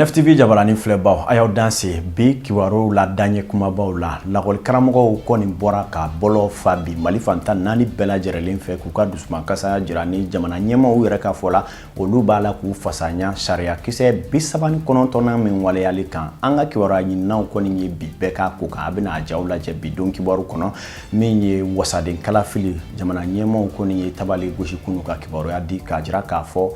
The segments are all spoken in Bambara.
Nef TV jabarani filɛbaw, a y'aw danse bi kibaruw la. Daɲɛ kumabaw la, lakɔlikaramɔgɔw kɔni bɔra ka bɔlɔ fa bi Mali fan 14 bɛɛ lajɛrɛlen fɛ, k'u ka dusumakasaya jira ni jamana ɲɛmaaw yɛrɛ ka fɔ la, olu b'a la k'u fasaya sariya kisɛ 39nan min waleyali kan. An ka kibaruya ɲininaw kɔni ye bi bɛɛ k'a ko kan, a bɛna a jaw lajɛ bi don kibaru kɔnɔ. Min ye wasaden kalafili, jamana ɲɛmaaw kɔni ye tabali gosi kunu ka kibaruya di k'a jira k'a fɔ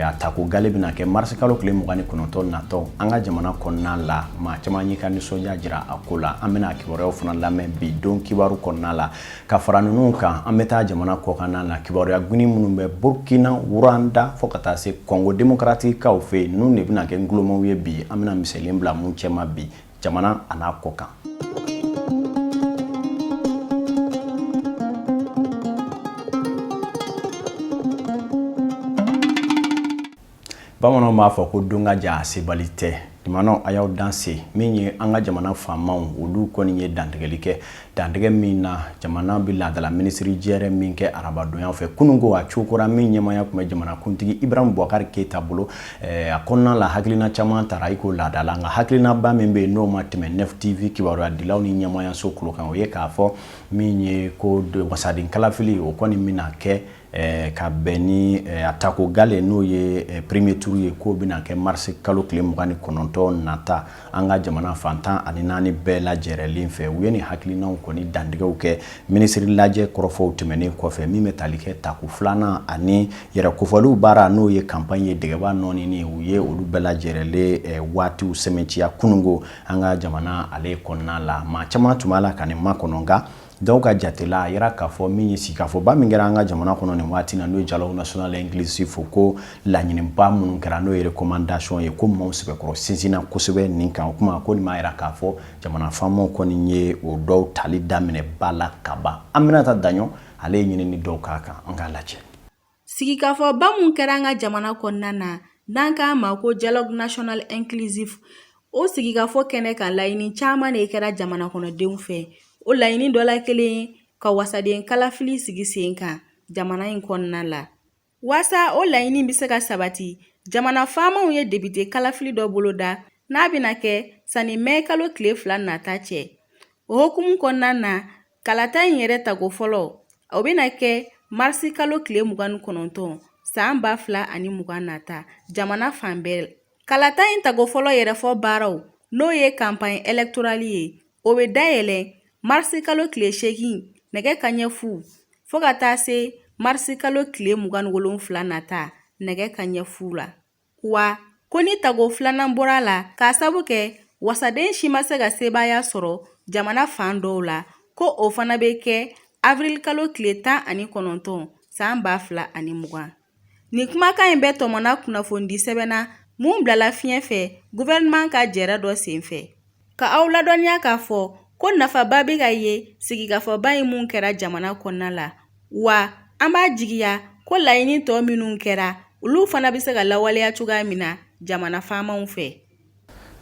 a tako gale bɛna kɛ marisi kalo tile 29 natɔ an ka jamana kɔnɔna la. Maa caman y'i ka nisɔndiya jira a ko la. An bɛna kibaruyaw fana lamɛn bi don kibaru kɔnɔna la. Ka fara ninnu kan, an bɛ taa jamana kɔkanna na, kibaruya gwini minnu bɛ Burkina, Rwanda, fo ka taa se Congo démocratique kaw fɛ yen, ninnu de bɛna kɛ ngulomaw ye bi. An bɛna misɛnnin bila mun cɛma bi jamana a n'a kɔ kan. Bamananw b'a fɔ ko don ka jan, a sebali tɛ. Limanaw, a y'aw danse. Min ye an ka jamana faamaw, olu kɔni ye dantigɛli kɛ, dantigɛ min na jamana bɛ laadala minisiri jɛrɛ min kɛ arabadonya fɛ kununko, a cokora min ɲɛmaya tun bɛ jamanakuntigi Ibrahim Boubacar Keita bolo. A kɔnɔna la, hakilina caman tara i ko laada la, nka hakilinaba min bɛ yen n'o ma tɛmɛ Nef TV kibaruyadilaw ni ɲɛmayaso tulo kan, o ye k'a fɔ min ye ko wasaden kalafili, o kɔni bɛna kɛ ka bɛn ni a tako gale, n'o ye premier tour ye, k'o bɛna kɛ marisi kalo tile 29 nata an ka jamana fan 14 bɛɛ lajɛrɛlen fɛ. U ye nin hakilinaw kɔni dantigɛw kɛ minisiri lajɛ kɔrɔfɔw tɛmɛnen kɔfɛ, min bɛ tali kɛ tako filanan ani yɛrɛ kofɔliw baara, n'o ye campagne ye, dɛgɛba nɔɔnini. U ye olu bɛɛ lajɛrɛlen waatiw sɛmɛntiya kununko an ka jamana ale kɔnɔna la. Maa caman tun b'a la ka nin makɔnɔ, nka dɔw ka jate la, a yira k'a fɔ min ye sigikafɔba min kɛra an ka jamana kɔnɔ nin waati na, n'o ye dialogue national inclusif, ko laɲiniba minnu kɛra, n'o ye recommandation ye, ko maaw sɛbɛkɔrɔ sinsinna kosɛbɛ nin kan. O kuma ko nin b'a yira k'a fɔ jamana faamaw kɔni ye o dɔw tali daminɛ ba la kaban. Aminata Daɲɔ, ale ye ɲinini dɔw k'a kan, an k'a lajɛ. Sigikafɔba mun kɛra an ka jamana kɔnɔna na, n'an k'a ma ko dialogue national inclusif, o sigikafɔ kɛnɛ kan, laɲini caman de kɛra jamana kɔnɔdenw fɛ. O laɲini dɔ la kelen ye ka wasaden kalafili sigi sen kan jamana in kɔnɔna la. Waasa o laɲini bɛ se ka sabati, jamana faamaw ye depite kalafili dɔ boloda n'a bɛna kɛ sanni mɛ kalo tile 2 nata cɛ. O hukumu kɔnɔna na, kalata in yɛrɛ tako fɔlɔ, o bɛna kɛ marisi kalo tile 29 san 2020 nata jamana fan bɛɛ. Kalata in tako fɔlɔ yɛrɛfɔ baaraw, n'o ye campagne électorale ye, o bɛ dayɛlɛ marisi kalo tile 8 nɛgɛ kanɲɛ 0 fo ka taa se marisi kalo tile 27 nata nɛgɛ kanɲɛ 0 la. Wa ko ni tako filanan bɔra a la k'a sabu kɛ wasaden si ma se ka sebaaya sɔrɔ jamana fan dɔw la, ko o fana bɛ kɛ avril kalo tile 19 san 2020. Nin kumakan in bɛɛ tɔmɔna kunnafonidi sɛbɛn na mun bilala fiɲɛ fɛ gouvernement ka jɛrɛ dɔ senfɛ. Ka aw ladɔnniya k'a fɔ ko nafaba bɛ ka ye sigikafɔba in mun kɛra jamana kɔnɔna la, wa an b'a jigiya ko laɲini tɔ minnu kɛra, olu fana bɛ se ka lawaleya cogoya min na jamana faamaw fɛ.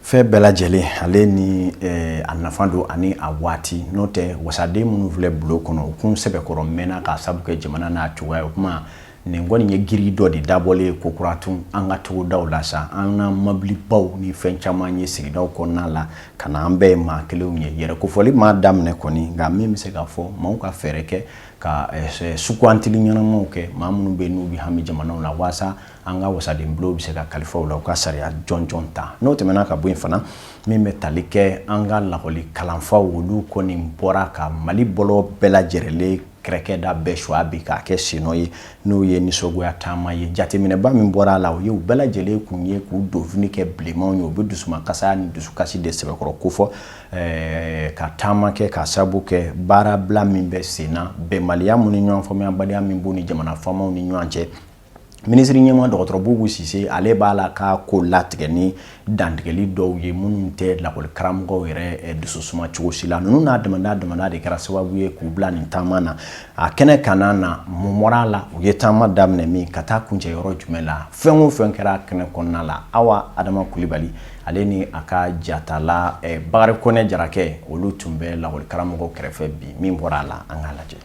Fɛn bɛɛ lajɛlen ale ni a nafa don ani a waati. N'o tɛ, wasaden minnu filɛ bulon kɔnɔ, u kun sɛbɛkɔrɔ mɛnna k'a sabu kɛ jamana n'a cogoya ye. O kuma nin kɔni ye giri dɔ de dabɔlen ye kokura tun an ka togodaw la sa. An na mɔbilibaw ni fɛn caman ye sigidaw kɔnɔna la ka na, an bɛɛ ye maa kelenw ye. Yɛrɛ kofɔli ma daminɛ kɔni, nka min bɛ se ka fɔ, maaw ka fɛɛrɛ kɛ ka sugantili ɲɛnamaw kɛ, maa minnu bɛ n'u bɛ hami jamanaw la, waasa an ka wasaden bulon bɛ se ka kalifa u la, u ka sariya jɔnjɔn ta. N'o tɛmɛna ka bɔ yen fana, min bɛ tali kɛ an ka lakɔli kalanfaw, olu kɔni bɔra ka Mali bɔlɔ bɛɛ lajɛrɛlen kɛrɛkɛda bɛɛ suwa bi k'a kɛ sennɔ ye, n'o ye nisɔngoya taama ye. Jateminɛba min bɔra a la, o ye u bɛɛ lajɛlen kun ye k'u donfini kɛ bilenmanw ye. U bɛ dusumakasaya ni dusukasi de sɛbɛkɔrɔ kofɔ ka taama kɛ k'a sabu kɛ baarabila min bɛ sen na, bɛnbaliya min ni ɲɔgɔn faamuyabaliya min b'u ni jamana faamaw ni ɲɔgɔn cɛ. Minisiri ɲɛmaa dɔgɔtɔrɔ Bubu Sise, ale b'a la k'a ko latigɛ ni dantigɛli dɔw ye minnu tɛ lakɔli karamɔgɔw yɛrɛ dususuma cogo si la. Ninnu n'a damada damada de kɛra sababu ye k'u bila nin taama na. A kɛnɛ kanna na, mun bɔra a la? U ye taama daminɛ min ka taa kuncɛ yɔrɔ jumɛn la? Fɛn o fɛn kɛra kɛnɛ kɔnɔna la, Awa Adama Kulibali, ale ni a ka jatala Bakari Kɔnɛ Jarakɛ, olu tun bɛ lakɔli karamɔgɔw kɛrɛfɛ bi. Min bɔra a la, an k'a lajɛ.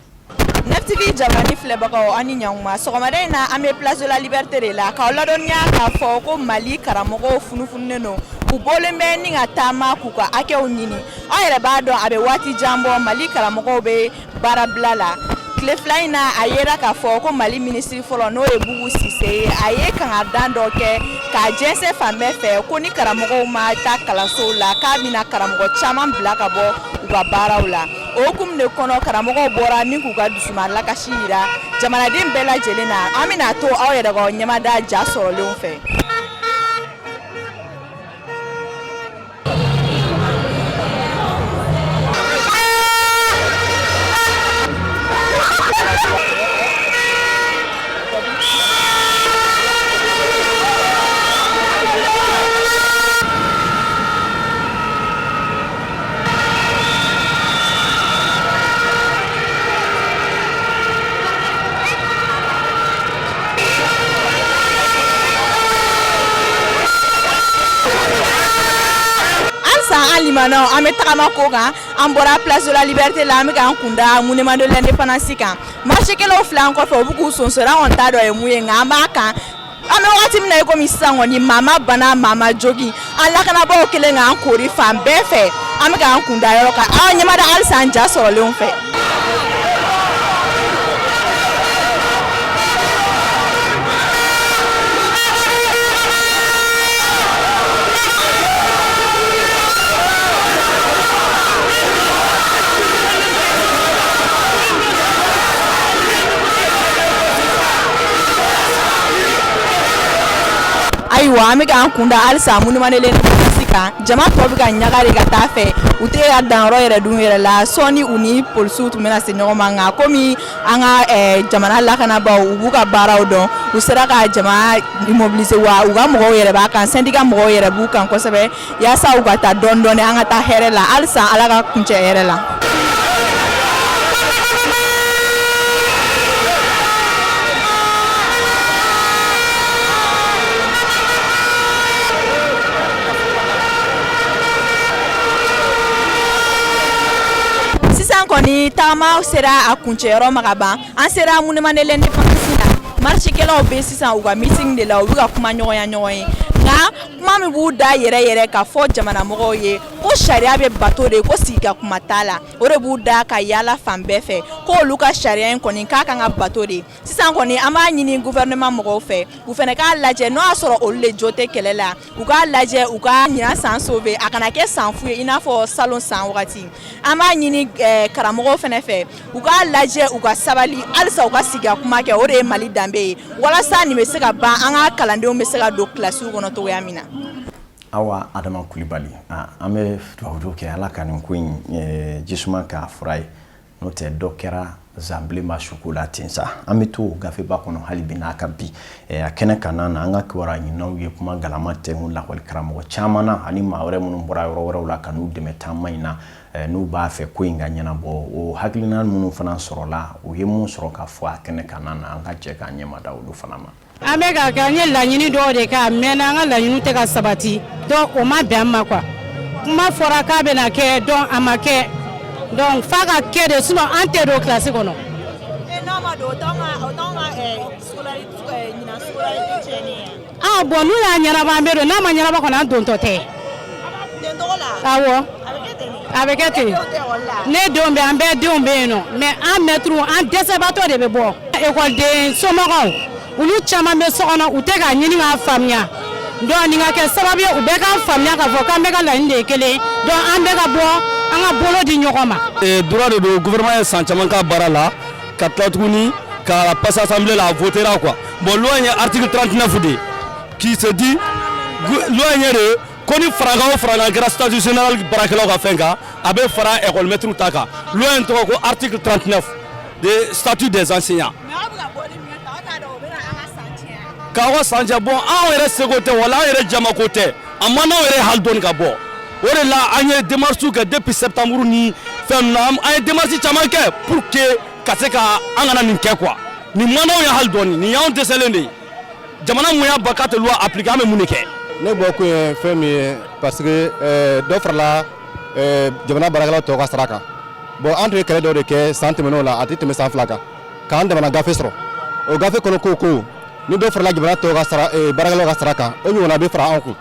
9TV jabaranin filɛbagaw, aw ni ɲankuma. Sɔgɔmada in na, an bɛ Place de la Liberté de la k'aw ladɔnniya k'a fɔ ko Mali karamɔgɔw funufununen don, u bɔlen bɛ ni ka taama k'u ka hakɛw ɲini. Aw yɛrɛ b'a dɔn, a bɛ waati jan bɔ, Mali karamɔgɔw bɛ baarabila la. Tile 2 in na, a yera k'a fɔ ko Mali minisiri fɔlɔ, n'o ye Bubu Sise ye, a ye kangarida dɔ kɛ k'a jɛnsɛn fan bɛɛ fɛ ko ni karamɔgɔw ma taa kalansow la, k'a bɛna karamɔgɔ caman bila ka bɔ u ka baaraw la. O hukumu de kɔnɔ, karamɔgɔw bɔra ni k'u ka dusuma lakasi jira jamanaden bɛɛ lajɛlen na. An bɛna to aw yɛrɛ ka ɲɛmada ja sɔrɔlenw fɛ. Halisa an limanaw, an bɛ tagama ko kan. An bɔra Place de la Liberté la, an bɛ k'an kunda Monument de l'Indépendance kan. Marchekɛlaw filɛ an kɔfɛ, u bɛ k'u sonsoro. An kɔni t'a dɔn ye mun ye, nka an b'a kan. An bɛ wagati min na i komi sisan kɔni, maa ma bana, maa ma jogin. An lakanabaaw kɛlen k'an koori fan bɛɛ fɛ. An bɛ k'an kunda yɔrɔ kan, aw ɲɛmada halisa an ja sɔrɔlenw fɛ. Ayiwa, an bɛ k'an kunda halisa Monument de l'Indépendance kan. Jama tɔ bɛ ka ɲaga de ka taa fɛ, u tɛ ka danyɔrɔ yɛrɛ dun yɛrɛ la. Sɔɔni u ni polisiw tun bɛna se ɲɔgɔn ma, nka komi an ka jamana lakanabaaw, u b'u ka baaraw dɔn, u sera ka jama immobiliser. Wa u ka mɔgɔw yɛrɛ b'a kan, syndicat mɔgɔw yɛrɛ b'u kan kosɛbɛ, yaasa u ka taa dɔɔni dɔɔni, an ka taa hɛrɛ la halisa. Ala ka kuncɛ hɛrɛ la. Sisan kɔni, taama sera a kuncɛyɔrɔ ma ka ban. An sera Monument de l'Indépendance la. Marchekɛlaw bɛ sisan u ka meeting de la, u bɛ ka kuma ɲɔgɔnya ɲɔgɔn ye, nka kuma min b'u da yɛrɛ yɛrɛ ka fɔ jamana mɔgɔw ye ko sariya bɛ bato de, ko sigi ka kuma t'a la, o de b'u da ka yaala fan bɛɛ fɛ, ko olu ka sariya in kɔni k'a kan ka bato de. Sisan kɔni, an b'a ɲini gouvernement mɔgɔw fɛ, u fana k'a lajɛ, n'o y'a sɔrɔ olu de jo tɛ kɛlɛ la, u k'a lajɛ u ka ɲinan san sauver, a kana kɛ san fu ye i n'a fɔ salon san wagati. An b'a ɲini karamɔgɔw fana fɛ, u k'a lajɛ, u ka sabali halisa, u ka sigi ka kuma kɛ. O de ye Mali danbe ye, walasa nin bɛ se ka ban, an ka kalandenw bɛ se ka don kilasiw kɔnɔ cogoya min na. Awa Adama Kulibali, an bɛ dugawu kɛ, Ala ka nin ko in jisuma k'a fura ye, n'o tɛ dɔ kɛra zanbilen ma suko la ten sa. An bɛ to gafeba kɔnɔ hali bi n'a ka bi a kɛnɛ kan na, an ka kibaruya ɲininaw ye kuma galama tɛnku lakɔli karamɔgɔ caman na ani maa wɛrɛ minnu bɔra yɔrɔ wɛrɛw la ka n'u dɛmɛ taama in na, n'u b'a fɛ ko in ka ɲɛnabɔ. O hakilina minnu fana sɔrɔla, u ye mun sɔrɔ ka fɔ a kɛnɛ kan na, an ka jɛ k'an ɲɛmada olu fana ma. An bɛ ka kɛ, an ye laɲini dɔw de kɛ, a mɛnna, an ka laɲini tɛ ka sabati. Donc o ma bɛn an ma quoi. Kuma fɔra k'a bɛna kɛ, donc a ma kɛ. Donc f'a ka kɛ de, sinon an tɛ don kilasi kɔnɔ. N'aw ma don, o t'anw ka o t'anw ka scolarité, ɲinan scolarité tiɲɛnen ye. Ah bon, n'u y'a ɲɛnabɔ, an bɛ don. N'a ma ɲɛnabɔ kɔni, an dontɔ tɛ. Ten cogo la. Awɔ. A bɛ kɛ ten de. A bɛ kɛ ten. E denw tɛ ekɔli la. Ne denw bɛ, an bɛɛ denw bɛ yen nɔ, mais an mɛtiriw, an dɛsɛbaatɔ de bɛ bɔ. Ekɔliden somɔgɔw, olu caman bɛ so kɔnɔ, u tɛ k'a ɲini k'a faamuya. Donc nin ka kɛ sababu ye u bɛɛ k'a faamuya k'a fɔ k'an bɛɛ ka laɲini de ye kelen ye. Donc an bɛɛ ka bɔ, an ka bolo di ɲɔgɔn ma. Droit de don. Gouvernement ye san caman k'a baara la, ka tila tuguni ka passer assemblée la, a votera quoi. Bon, loi in ye article 39 de ye qui se dit, loi in ye de ko ni farankan o farankan kɛra statut général baarakɛlaw ka fɛn kan, a bɛ fara école maître ta kan. Loi in tɔgɔ ko article 39 de statut des enseignants. Mais aw bɛ ka bɔli min kɛ tan, aw t'a dɔn o bɛna an ka san tiɲɛ. K'aw ka san cɛ, bon, anw yɛrɛ seko tɛ wala an yɛrɛ jamako tɛ, a man d'anw yɛrɛ hali dɔɔni ka bɔ. O de la an ye démarche kɛ depuis septembre ni fɛn ninnu na, an ye démarche caman kɛ pour que ka se ka an kana nin kɛ quoi. Nin man d'anw ye hali dɔɔni, nin y'anw dɛsɛlen de ye. Jamana mun y'a ba k'a tɛ loi appliquer, an bɛ mun de kɛ? Ne bɔ kun ye fɛn min ye, parce que dɔ farala jamana baarakɛlaw tɔw ka sara kan. Bon, an tun ye kɛlɛ dɔw de kɛ san tɛmɛnenw la, a tɛ tɛmɛ san 2 kan. K'an damana gafe sɔrɔ. O gafe kɔnɔ ko ni dɔ farala jamana tɔw ka sara, baarakɛlaw ka sara kan, o ɲɔgɔnna bɛ fara an kun.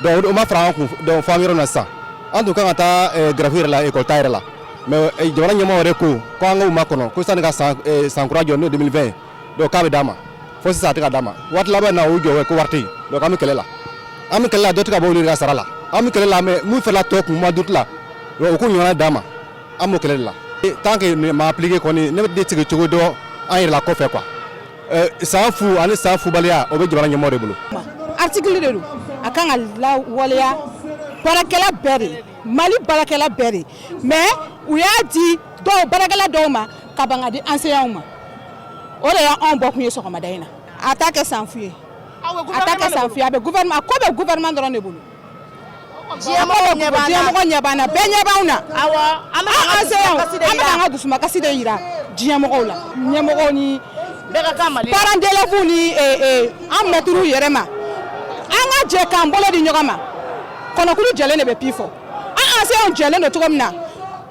Donc o ma fara an kun. Donc fo an bɛ yɔrɔ min na sisan, an tun kan ka taa grève yɛrɛ la, école ta yɛrɛ la, mais jamana ɲɛmɔgɔ yɛrɛ ko an k'u makɔnɔ, ko sani ka san san kura jɔ, n'o ye 2020, donc k'a bɛ d'a ma. Fo sisan a tɛ ka d'a ma. Waati laban na, o jɔ ko wari tɛ yen. Donc an bɛ kɛlɛ la, an bɛ kɛlɛ la, dɔ tɛ ka bɔ olu ka sara la. An bɛ kɛlɛ la, mais mun farala tɔ kun mois d'août la, o ko ɲɔgɔnna d'a ma. An b'o kɛlɛ de la. Tant que ma appliqué kɔni, ne bɛ sigi cogo dɔ an yɛrɛ la kɔfɛ quoi. San fu ani san fubaliya, o bɛ jamana ɲɛmɔgɔ de bolo. Article de don, a kan ka lawaleya baarakɛla bɛɛ de, Mali baarakɛla bɛɛ de. Mais u y'a di dɔw, baarakɛla dɔw ma, ka ban ka di enseignants ma. O de y'anw bɔ kun ye sɔgɔmada in na. A t'a kɛ san fu ye, a t'a kɛ san fu ye. A bɛ gouvernement, a ko bɛ gouvernement dɔrɔn de bolo. Diɲɛmɔgɔ ɲɛ b'an na, bɛɛ ɲɛ b'anw na. An enseignants, an bɛ k'an ka dusumakasi de yira diɲɛmɔgɔw la, ɲɛmɔgɔw ni parents d'élèves ni an mɛtiriw yɛrɛ ma. An ka jɛ k'an bolo di ɲɔgɔn ma. Kɔnɔkulu jɛlen de bɛ pi fɔ. An enseignants jɛlen don cogo min na,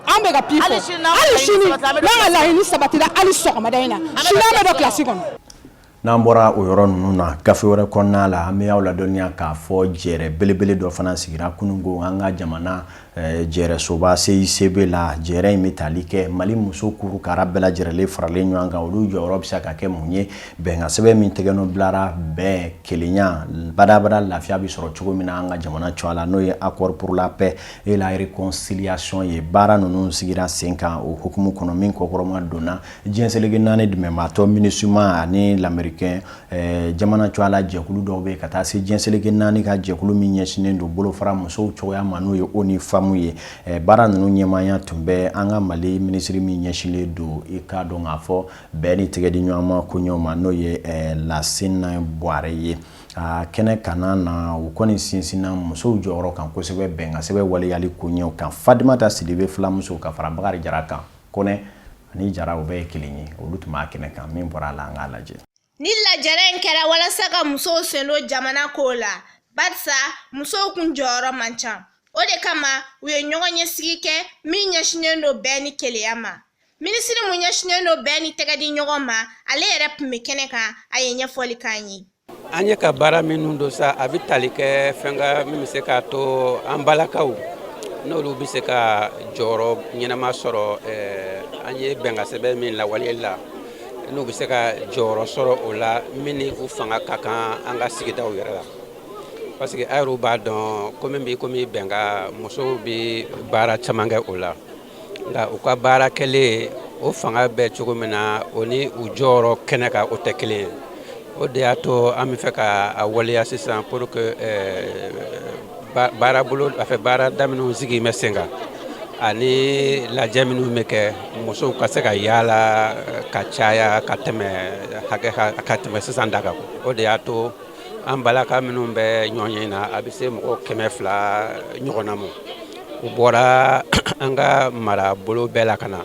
an bɛ ka pi fɔ. Hali sini n'an ka laɲini sabatira, hali sɔgɔmada in na, sini an bɛ don kilasi kɔnɔ. N'an bɔra o yɔrɔ ninnu na, gafe wɛrɛ kɔnɔna la, an bɛ aw ladɔnniya k'a fɔ jɛrɛ belebele dɔ fana sigira kununko an ka jamana jɛrɛsoba CICB la. Jɛrɛ in bɛ tali kɛ Mali muso kurukara bɛɛ lajɛlen faralen ɲɔgɔn kan, olu jɔyɔrɔ bɛ se ka kɛ mun ye bɛnkan sɛbɛn min tɛgɛnɔ bilara, bɛn, kelenya, badabada, lafiya bɛ sɔrɔ cogo min na an ka jamana cogoya la, n'o ye Accord pour la paix et la réconciliation ye. Baara ninnu sigira sen kan o hukumu kɔnɔ, min kɔkɔrɔma donna diɲɛ seleke naani dɛmɛbaatɔ MINUSMA ani l'américain jamana cogoya la jɛkulu dɔw bɛ ka taa se diɲɛ seleke naani ka jɛkulu min ɲɛsinnen don bolofara musow cogoya ma, n'o ye ONU Femmes ye. Baara ninnu ɲɛmaaya tun bɛ an ka Mali minisiri min ɲɛsinnen don, i k'a dɔn k'a fɔ, bɛɛ ni tɛgɛ di ɲɔgɔn ma koɲɛw ma, n'o ye Lasina Buware ye. A kɛnɛ kana na, u kɔni sinsinna musow jɔyɔrɔ kan kosɛbɛ bɛnkan sɛbɛn waleyali koɲɛw kan. Fadimata Sidibe filamuso ka fara Bakari Jara kan, Kɔnɛ ani Jara, o bɛɛ ye kelen ye, olu tun b'a kɛnɛ kan. Min bɔra a la, an k'a lajɛ. Ni lajɛrɛ in kɛra walasa ka musow sen don jamana ko la, barisa musow kun jɔyɔrɔ man ca. O de kama u ye ɲɔgɔn ɲɛsigi kɛ min ɲɛsinnen don bɛn ni kelenya ma. Minisiri mun ɲɛsinnen don bɛn ni tɛgɛ di ɲɔgɔn ma, ale yɛrɛ tun bɛ kɛnɛ kan, a ye ɲɛfɔli k'an ye. An ye ka baara minnu don sa, a bɛ tali kɛ fɛn ka min bɛ se k'a to an balakaw, n'olu bɛ se ka jɔyɔrɔ ɲɛnama sɔrɔ an ye bɛnkan sɛbɛn min lawaleyali la, n'u bɛ se ka jɔyɔrɔ sɔrɔ o la, min ni u fanga ka kan an ka sigidaw yɛrɛ la. Parce que a yɛrɛ b'a dɔn ko min bɛ komi bɛnkan, musow bɛ baara caman kɛ o la, nka u ka baara kɛlen, o fanga bɛ cogo min na, o ni u jɔyɔrɔ kɛnɛ kan, o tɛ kelen ye. O de y'a to an bɛ fɛ ka a waleya sisan pour que baara bolo a fɛ baara daminɛw sigi bɛ sen kan, ani lajɛ minnu bɛ kɛ, musow ka se ka yaala ka caya ka tɛmɛ hakɛ ka tɛmɛ sisan da kan. O de y'a to an balaka minnu bɛ ɲɔgɔn ye na, a bɛ se mɔgɔ 200 ɲɔgɔnna ma. U bɔra an ka marabolo bɛɛ la ka na,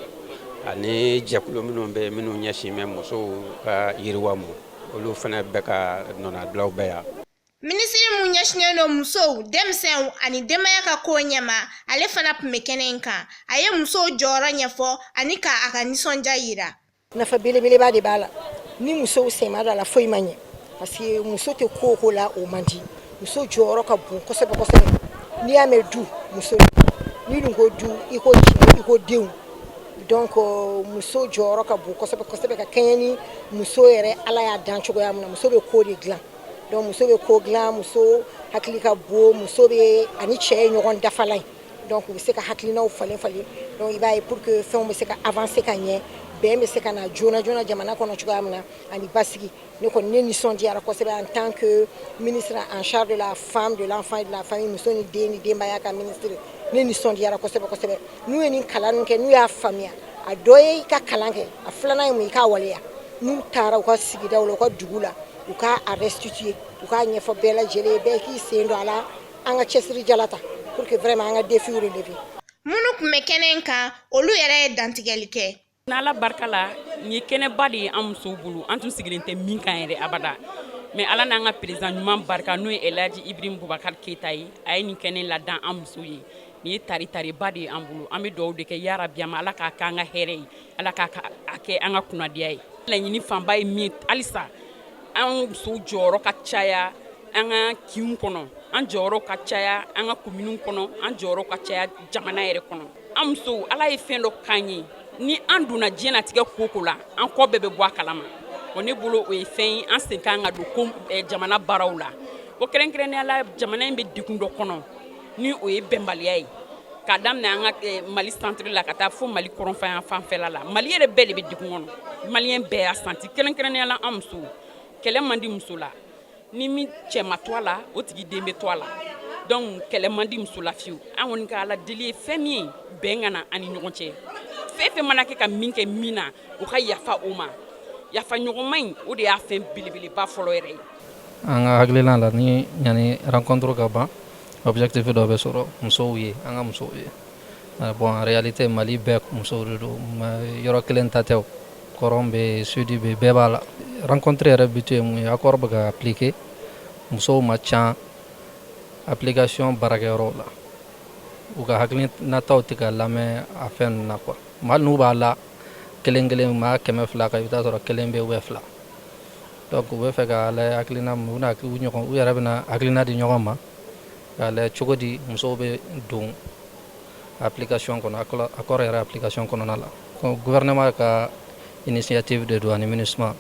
ani jɛkulu minnu bɛ minnu ɲɛsin bɛ musow ka yiriwa ma, olu fana bɛɛ ka nɔnabilaw bɛɛ yan. Minisiri mun ɲɛsinnen don musow, denmisɛnw ani denbaya ka ko ɲɛma, ale fana tun bɛ kɛnɛ in kan. A ye musow jɔyɔrɔ ɲɛfɔ ani ka a ka nisɔndiya yira. Nafa belebeleba de b'a la. Ni musow sen ma don a la, foyi ma ɲɛ, parce que muso tɛ ko o ko la, o man di. Muso jɔyɔrɔ ka bon kosɛbɛ kosɛbɛ. N'i y'a mɛn du, muso. N'i dun ko du, i ko cɛ, i ko denw. Donc muso jɔyɔrɔ ka bon kosɛbɛ kosɛbɛ, ka kɛɲɛ ni muso yɛrɛ Ala y'a dan cogoya min na. Muso bɛ ko de dilan. Donc muso bɛ ko dilan, muso hakili ka bon, muso bɛ ani cɛ ye ɲɔgɔn dafalan ye. Donc u bɛ se ka hakilinaw falen falen. Donc i b'a ye, pour que fɛnw bɛ se ka avancer ka ɲɛ, bɛn bɛ se ka na joona joona jamana kɔnɔ cogoya min na, ani basigi. Ne kɔni, ne nisɔndiyara kosɛbɛ en tant que ministre en charge de la femme, de l'enfant et de la famille, muso ni den ni denbaya ka ministre. Ne nisɔndiyara kosɛbɛ kosɛbɛ. N'u ye nin kalan ninnu kɛ, n'u y'a faamuya, a dɔ ye i ka kalan kɛ, a filanan ye mun ye? I k'a waleya. N'u taara u ka sigidaw la, u ka dugu la, u k'a restituer, u k'a ɲɛfɔ bɛɛ lajɛlen ye, bɛɛ k'i sen don a la, an ka cɛsiri jala ta pour que vraiment an ka défi relever. Minnu tun bɛ kɛnɛ in kan, olu yɛrɛ ye dantigɛli kɛ. N'Ala barika la, nin ye kɛnɛba de ye an musow bolo. An tun sigilen tɛ min kan yɛrɛ abada, mais Ala n'an ka président ɲuman barika, n'o ye Elhaji Ibrahim Boubacar Keita ye, a ye nin kɛnɛ ladan an musow ye. Nin ye tari tariba de ye an bolo. An bɛ dugawu de kɛ, yarabi, ma Ala k'a kɛ an ka hɛrɛ ye, Ala k'a kɛ an ka kunnadiya ye. Laɲini fanba ye min ye halisa, an musow jɔyɔrɔ ka caya an ka kinw kɔnɔ, an jɔyɔrɔ ka caya an ka kominiw kɔnɔ, an jɔyɔrɔ ka caya jamana yɛrɛ kɔnɔ. An musow, Ala ye fɛn dɔ k'an ye, ni an donna diɲɛnatigɛ ko ko la, an kɔ bɛɛ bɛ bɔ a kalama. O ne bolo, o ye fɛn ye an sen ka kan ka don ko jamana baaraw la. O kɛrɛnkɛrɛnnenya la, jamana in bɛ degun dɔ kɔnɔ, ni o ye bɛnbaliya ye, k'a daminɛ an ka Mali centre la ka taa fo Mali kɔrɔnfɛ fanfɛla la. Mali yɛrɛ bɛɛ de bɛ degun kɔnɔ, maliyɛn bɛɛ y'a senti, kɛrɛnkɛrɛnnenya la an musow. Kɛlɛ man di muso la, ni min cɛ ma to a la, o tigi den bɛ to a la. Donc kɛlɛ man di muso la fiyewu. An kɔni ka Ala deli ye fɛn min ye, bɛn ka na an ni ɲɔgɔn cɛ. Fɛn fɛn mana kɛ ka min kɛ min na, o ka yafa o ma. Yafa ɲɔgɔnma in, o de y'a fɛn belebeleba fɔlɔ yɛrɛ ye. An ka hakilina la, ni yanni rencontre ka ban, objectif dɔ bɛ sɔrɔ musow ye, an ka musow ye. Bon, en réalité, Mali bɛɛ musow de don, yɔrɔ kelen ta tɛ. Kɔrɔn bɛ, sud bɛ, bɛɛ b'a la. Rencontre yɛrɛ but ye mun ye? Accord bɛ ka appliquer, musow ma ca application baarakɛyɔrɔw la, u ka hakilinataw tɛ ka lamɛn a fɛn ninnu na quoi. Hali n'u b'a la kelen kelen, maa 200 kan, i bɛ taa sɔrɔ kelen bɛ yen, fila. Donc u bɛ fɛ ka lajɛ hakilina min u bɛna u ɲɔgɔn, u yɛrɛ bɛna hakilina di ɲɔgɔn ma k'a lajɛ cogo di musow bɛ don application kɔnɔ, accord yɛrɛ application kɔnɔna la. Gouvernement ka initiative de don ani MINUSMA.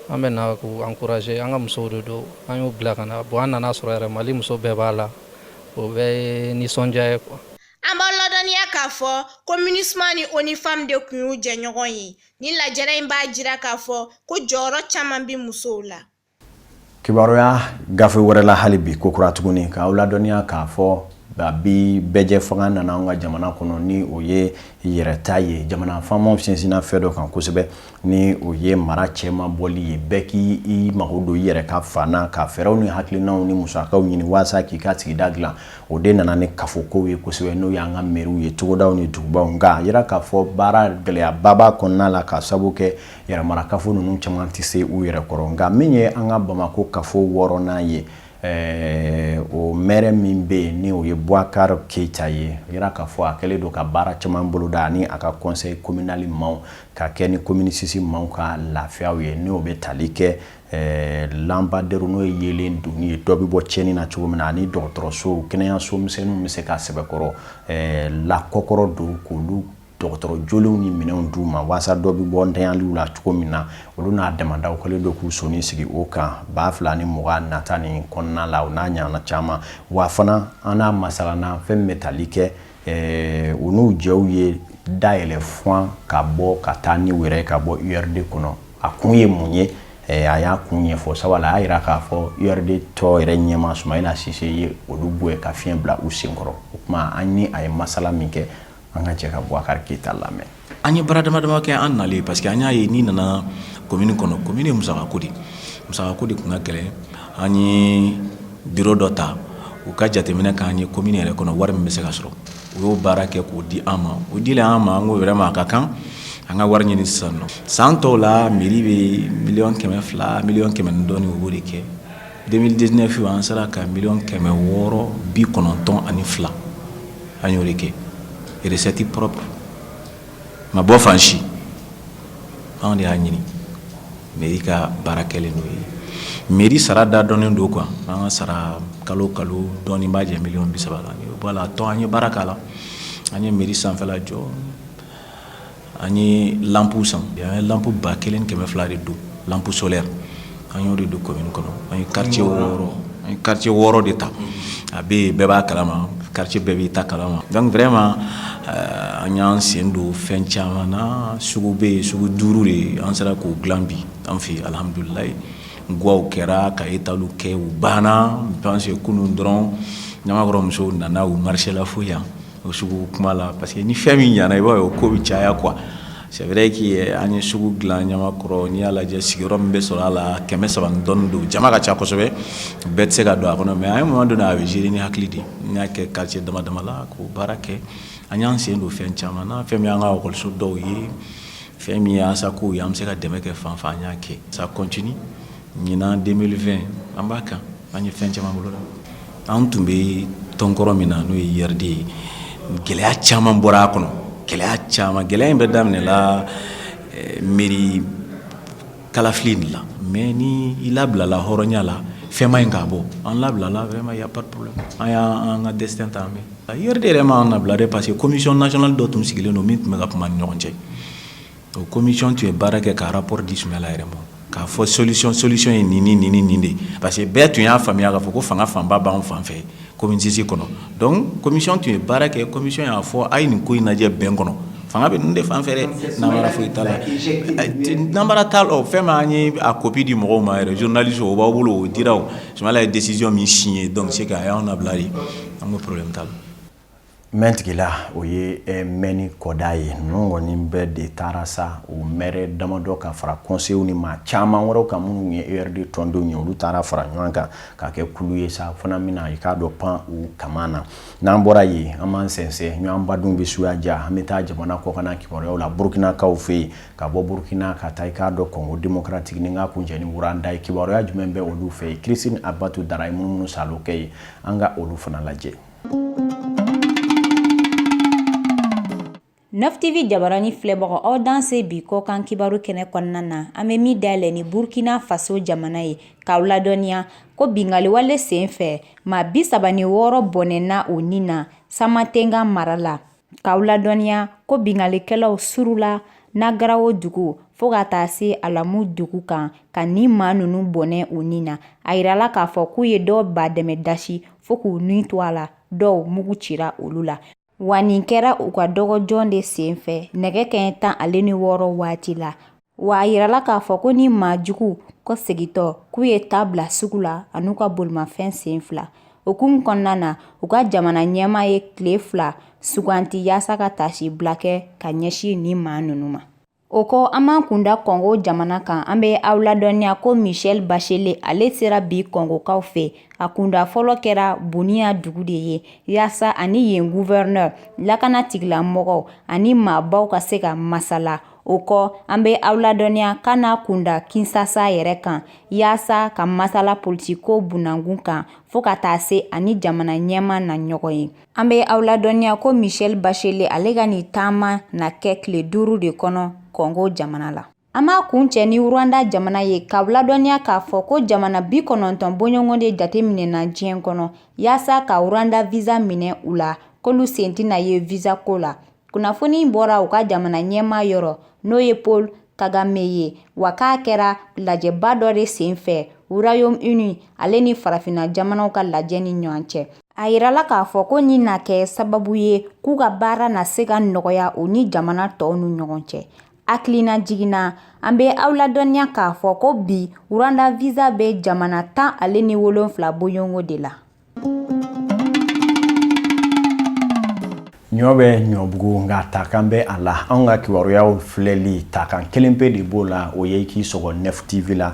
An bɛ na k'u encourager, an ka musow de don, an y'u bila ka na. Bon, an nana sɔrɔ yɛrɛ Mali muso bɛɛ b'a la, o bɛɛ ye nisɔndiya ye quoi. An b'aw ladɔnniya k'a fɔ ko MINUSMA ni ONU Femmes de tun y'u jɛɲɔgɔn ye. Nin lajɛrɛ in b'a jira k'a fɔ ko jɔyɔrɔ caman bɛ musow la. Kibaruya gafe wɛrɛ la hali bi, ko kura tuguni, k'aw ladɔnniya k'a fɔ bi bɛɛjɛ fanga nana an ka jamana kɔnɔ, ni o ye yɛrɛta ye. Jamana faamaw sinsinna fɛn dɔ kan kosɛbɛ, ni o ye mara cɛman bɔli ye, bɛɛ k'i mago don i yɛrɛ ka fan na, ka fɛɛrɛw ni hakilinaw ni musakaw ɲini walasa k'i ka sigida dilan. O de nana ni kafokow ye kosɛbɛ, n'o y'an ka mɛriw ye, togodaw ni dugubaw. Nka a yira k'a fɔ baara gɛlɛyaba b'a kɔnɔna la, ka sabu kɛ yɛrɛmara kafo ninnu caman tɛ se u yɛrɛ kɔrɔ. Nka min ye an ka Bamakɔ kafo wɔɔrɔnan ye, o mɛrɛ min bɛ yen, ni o ye Boubacar Keita ye, yira k'a fɔ a kɛlen don ka baara caman boloda ani a ka conseil communal maaw, ka kɛ ni commune 6 maaw ka lafiyaw ye, n'o bɛ tali kɛ lampadaire, n'o ye yeelen donni ye, dɔ bɛ bɔ tiɲɛni na cogo min na, ani dɔgɔtɔrɔso, kɛnɛyaso misɛnninw bɛ se ka sɛbɛkɔrɔ lakɔkɔrɔ don, k'olu dɔgɔtɔrɔ jolenw ni minɛnw d'u ma walasa dɔ bɛ bɔ ntanyaliw la cogo min na. Olu n'a damadaw kɛlen don k'u sɔnni sigi o kan 2020 nata nin kɔnɔna la, o n'a ɲɔgɔnna caman. Wa fana an n'a masalana fɛn min bɛ tali kɛ u n'u jɛw ye dayɛlɛ furan ka bɔ ka taa ni yɛrɛ ka bɔ URD kɔnɔ, a kun ye mun ye? A y'a kun ɲɛfɔ sabula a y'a jira k'a fɔ URD tɔ yɛrɛ ɲɛmaa Sumayila Sise ye olu gɛn ka fiɲɛ bila u senkɔrɔ. O tuma an ni a ye masala min kɛ, an ka jɛ ka Boubacar Keita lamɛn. An ye baara dama dama kɛ an nalen, parce que an y'a ye n'i nana commune kɔnɔ, commune ye musakako de, musakako de tun ka gɛlɛn. An ye bureau dɔ ta, u ka jateminɛ k'an ye commune yɛrɛ kɔnɔ, wari min bɛ se ka sɔrɔ. U y'o baara kɛ k'o di an ma. O dilen an ma, an ko vraiment a ka kan an ka wari ɲini sisan nɔ. San tɔw la, mairie bɛ miliyɔn 200, miliyɔn 100 ni dɔɔnin, u b'o de kɛ. 2019, an sera ka miliyɔn 692, an y'o de kɛ recette propre, ma bɔ fan si, anw de y'a ɲini. Mairie ka baara kɛlen n'o ye, mairie sara da dɔnnen don quoi. An ka sara kalo kalo dɔɔnin b'a jɛ miliyɔn 30 la. Voilà, tɔn an ye baara k'a la, an ye mairie sanfɛla jɔ, an ye lampe san, an ye lampe 1200 de don, lampe solaire, an y'o de don commune kɔnɔ. An ye quartier 6, an ye quartier 6 de ta. A bɛ yen, bɛɛ b'a kalama, quartier bɛɛ b'i ta kalama. Donc vraiment an y'an sen don fɛn caman na. Sugu bɛ yen, sugu duuru de an sera k'o dilan bi an fɛ yen, alihamudulilayi. Guwaw kɛra ka étaliw kɛ, u banna. Je pense kunun dɔrɔn, Ɲamakɔrɔ musow nana, u marché la fo yan o sugu kuma la, parce que ni fɛn min ɲɛna, i b'a ye o ko bɛ caya quoi. C'est vrai que an ye sugu dilan Ɲamakɔrɔ. N'i y'a lajɛ, sigiyɔrɔ min bɛ sɔrɔ a la, 300 ni dɔɔnin don, jama ka ca kosɛbɛ, bɛɛ tɛ se ka don a kɔnɔ. Mais à un moment donné, a bɛ gérer ni hakili de ye. N y'a kɛ quartier dama dama la k'o baara kɛ. An y'an sen don fɛn caman na, fɛn min y'an ka ekɔliso dɔw ye, fɛn min ye ASACO ye, an bɛ se ka dɛmɛ kɛ fan fan, an y'a kɛ. Ça continue. Ɲinan 2020, an b'a kan, an ye fɛn caman boloda. An tun bɛ tɔnkɔrɔ min na, n'o ye URD ye, gɛlɛya caman bɔra a kɔnɔ, gɛlɛya caman. Gɛlɛya in bɛ daminɛ la mairie Kalafili de la, mais ni i labilala hɔrɔnya la, fɛn ma ɲi k'a bɔ. An labilala, vraiment, y a pas de problème. An y'an ka destin ta. An bɛ URD yɛrɛ m'an labila dɛ, parce que commission nationale dɔ tun sigilen don min tun bɛ ka kuma ni ɲɔgɔn cɛ. O commission tun ye baara kɛ ka rapport di Sumala yɛrɛ ma k'a fɔ solution ye nin ni nin ni nin de, parce que bɛɛ tun y'a faamuya k'a fɔ ko fanga fanba b'an fan fɛ commune 6 kɔnɔ. Donc commission tun ye baara kɛ, commission y'a fɔ a ye nin ko in lajɛ bɛn kɔnɔ, fanga bɛ ninnu de fan fɛ dɛ, namara foyi t'a la, namara t'a la. Fɛn min an ye a copie di mɔgɔw ma yɛrɛ, journaliste, o b'aw bolo, o dira. O Sumala ye décision min signé, donc c'est que a y'anw labila de, an ko problème t'a la. Mɛntigila, o ye mɛnni kɔda ye. Ninnu kɔni bɛɛ de taara sa, o maire damadɔ ka fara conseil ni maa caman wɛrɛw kan minnu ye URD tɔndenw ye, olu taara fara ɲɔgɔn kan ka kɛ kulu ye sa fana bɛna i k'a dɔn pan u kama na. N'an bɔra yen, an b'an sɛnsɛn ɲɔgɔn badenw bɛ suya ja, an bɛ taa jamana kɔkanna kibaruyaw la, Burukinakaw fɛ yen, ka bɔ Burukina ka taa i k'a dɔn Congo démocratique, ni k'a kuncɛ ni Rwanda ye. Kibaruya jumɛn bɛ olu fɛ yen? Christine Abatu Dara ye munumunu salo kɛ yen, an ka olu fana lajɛ. Neuf TV jabarani filɛbagaw, aw danse bi kɔkan kibaru kɛnɛ kɔnɔna na. An bɛ min dayɛlɛ ni Burkina Faso jamana ye, k'aw ladɔnniya ko binkanniwale sen fɛ, maa 36 bɔnɛna u ni na Samatenga mara la. K'aw ladɔnniya ko binkannikɛlaw surula Nagarawo dugu fo ka taa se Alamu dugu kan ka nin maa ninnu bɔnɛ u ni na. A yirala k'a fɔ k'u ye dɔw badɛmɛ dasi fo k'u ni to a la, dɔw mugu cira olu la. Wa nin kɛra u ka dɔgɔjɔ de senfɛ nɛgɛ kɛɲɛ 16 waati la. Wa a yirala k'a fɔ ko ni maa jugu kɔsegintɔ k'u ye ta bila sugu la an'u ka bolimafɛn sen fila. O hukumu kɔnɔna na, u ka jamana ɲɛmaa ye tile 2 suganti yaasa ka taasibila kɛ ka ɲɛsin nin maa ninnu ma. O kɔ, an b'an kunda Kɔngo jamana kan. An bɛ aw ladɔnniya ko Michelle Bachelet, ale sera bi Kɔngokaw fɛ. A kunda fɔlɔ kɛra Bunia dugu de ye, yaasa ani yen gouverneur, lakana tigilamɔgɔw ani maabaw ka se ka masala. O kɔ, an bɛ aw ladɔnniya k'a n'a kunda Kinshasa yɛrɛ kan, yaasa ka masala politiko bunakun kan, fo ka taa se ani jamana ɲɛmaa na ɲɔgɔn ye. An bɛ aw ladɔnniya ko Michelle Bachelet, ale ka nin taama na kɛ tile 5 de kɔnɔ Kɔngo jamana la. An b'a kuncɛ ni Rwanda jamana ye, k'aw ladɔnniya k'a fɔ ko jamana 90 bɔɲɔgɔn de jateminɛna diɲɛ kɔnɔ yaasa ka Rwanda visa minɛ u la, k'olu sen tɛna ye visa ko la. Kunnafoni bɔra u ka jamana ɲɛmaa yɔrɔ, n'o ye Paul Kagame ye, wa k'a kɛra lajɛba dɔ de senfɛ Royaume-Uni ale ni farafinna jamanaw ka lajɛ ni ɲɔgɔn cɛ. A yirala k'a fɔ ko nin na kɛ sababu ye k'u ka baara na se ka nɔgɔya u ni jamana tɔw ni ɲɔgɔn cɛ. Hakilina jiginna, an bɛ aw ladɔnniya k'a fɔ ko bi Rwanda visa bɛ jamana 17 bɔɲɔgɔnko de la. Ɲɔ bɛ ɲɔbugu, nka takan bɛ a la. Anw ka kibaruyaw filɛli takan kelen pe de b'o la, o ye k'i sɔgɔ Nef TV la,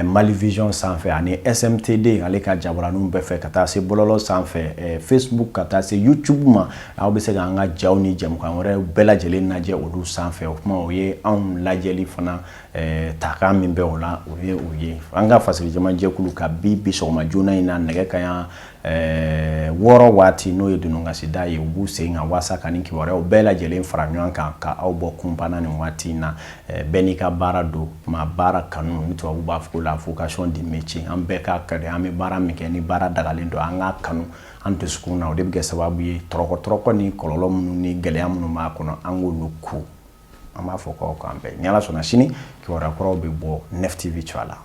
Mali Vision sanfɛ ani SMTD ale ka jabaraninw bɛɛ fɛ, ka taa se bɔlɔlɔ sanfɛ, Facebook, ka taa se YouTube ma. Aw bɛ se k'an ka jaw ni jɛmukan wɛrɛ bɛɛ lajɛlen lajɛ olu sanfɛ. O kuma, o ye anw lajɛli fana takan min bɛ o la, o ye o ye. An ka fasirijama jɛkulu ka bi sɔgɔma joona in na, nɛgɛ kaɲa 6 waati, n'o ye dununkasida ye, u b'u sen kan waasa ka nin kibaruyaw bɛɛ lajɛlen fara ɲɔgɔn kan ka aw bɔ kunpanna nin waati in na. Bɛɛ n'i ka baara don, kuma baara kanu ni tubabu b'a fɔ ko la vocation du métier. An bɛɛ ka kadi an bɛ baara min kɛ, ni baara dagalen don, an k'a kanu an dusukun na. O de bɛ kɛ sababu ye tɔrɔkɔ tɔrɔkɔ ni kɔlɔlɔ minnu ni gɛlɛya minnu b'a kɔnɔ, an k'olu ku. An b'a fɔ k'aw k'an bɛn ni Ala sɔnna sini, kibaruya kuraw bɛ bɔ Nef TV cogoya la.